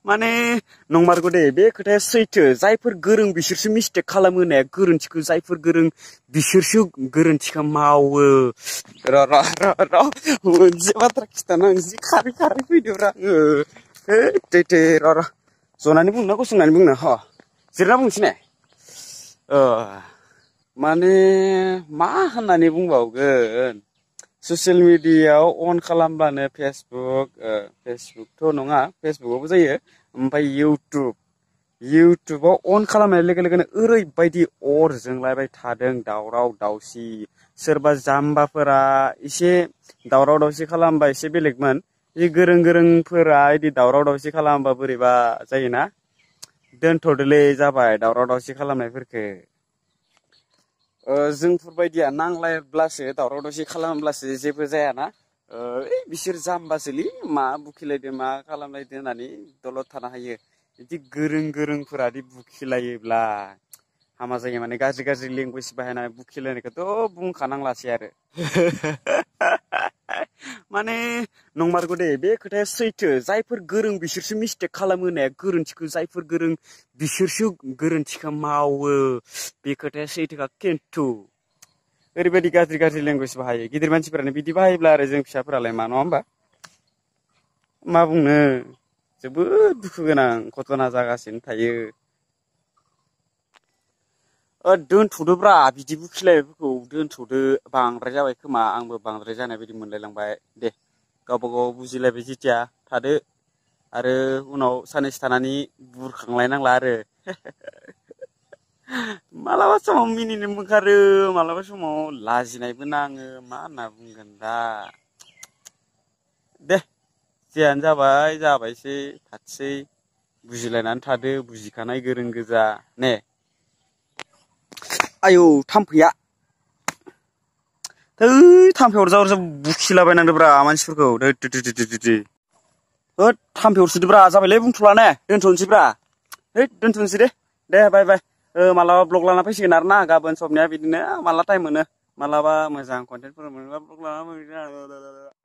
माने नंमारगौ दे बे खोथाया सैथो जायफोर गोरों बिसोरसो मिस्टेक खालामो होननाया गोरोन्थिखौ जायफोर गोरों बिसोरसो गोरोन्थिखौ मावो र मोनसे बाथ्रा खिथानो आं जि खारै खारै फैदोब्रा आङो थै र जनानै बुंनो गसंनानै बुंनो जिरना बुंसै ने माने मा होननानै बुंबावगोन ससियेल मिडियायाव अन खालामब्लानो फेसबुकथ' नङा फेसबुकआवबो जायो ओमफ्राय इउटुबाव अन खालामनाय लोगो लोगोनो ओरैबायदि अर जोंलायबाय थादों दावराव दावसि सोरबा जाम्बाफोरा एसे दावराव दावसि खालामबा एसे बेलेगमोन बे गोरोंफोरा इदि दावराव दावसि खालामबा बोरैबा जायोना दोनथ'दोलै जाबाय दावराव दावसि खालामनायफोरखो जोंफोरबायदिया नांलायब्लासो दावराव दावसि खालामब्लासो जेबो जायाना बिसोर जाम्बासोलै मा बुखिलायदो मा खालामलायदो होननानै दलद थानो हायो बिदि गोरोंफोरादि बुखिलायोब्ला हामा जायो माने गाज्रि लेंगुवेज बाहायनानै बुखिलायनायखौथ' बुंखानांलासै आरो माने नंमारगौ दे बे खोथाया सैथो जायफोर गोरों बिसोरसो मिस्टेक खालामो होननाया गोरोन्थिखौ जायफोर गोरों बिसोरसो गोरोन्थिखौ मावो बे खोथाया सैथोखा खिन्थु ओरैबायदि गाज्रि लेंगुवेज बाहायो गिदिर मानसिफोरानो बिदि बाहायोब्ला आरो जों फिसाफोरालाय मा नङा होमबा मा बुंनो जोबोद दुखु गोनां घटना जागासिनो थायो दोनथ'दोब्रा बिदि बुखिलायनायफोरखौ दोनथ'दो बांद्राय जाबाय खोमा आंबो बांद्राय जानाय बायदि मोनलायलांबाय दे गावबा गाव बुजिलायबाय जेथिया थादो आरो उनाव साननैसो थानानै बुरखांलायनांला आरो मालाबा समाव मिनिनोबो ओंखारो मालाबा समाव लाजिनायबो नाङो मा होनना बुंगोन दा दे जेयानो जाबायसै थाथोंसै बुजिलायनानै थादो बुजिखानाय गोरों गोजा ने आयौ थाम्फैया थाम्फै अरजा बुखिलाबायनांदोब्रा मानसिफोरखौ थाम्फै अरसोदोब्रा जाबायलै बुंथ'ला ने दोनथ'नोसैब्रा दोनथ'नोसै दे बाय मालाबा ब्लग लाना फैसिगोन आरो ना गाबोन सबनिया बिदिनो माला टाइम मोनो मालाबा मोजां कन्टेन्टफोर मोनोबा ब्लग लाना फैगोन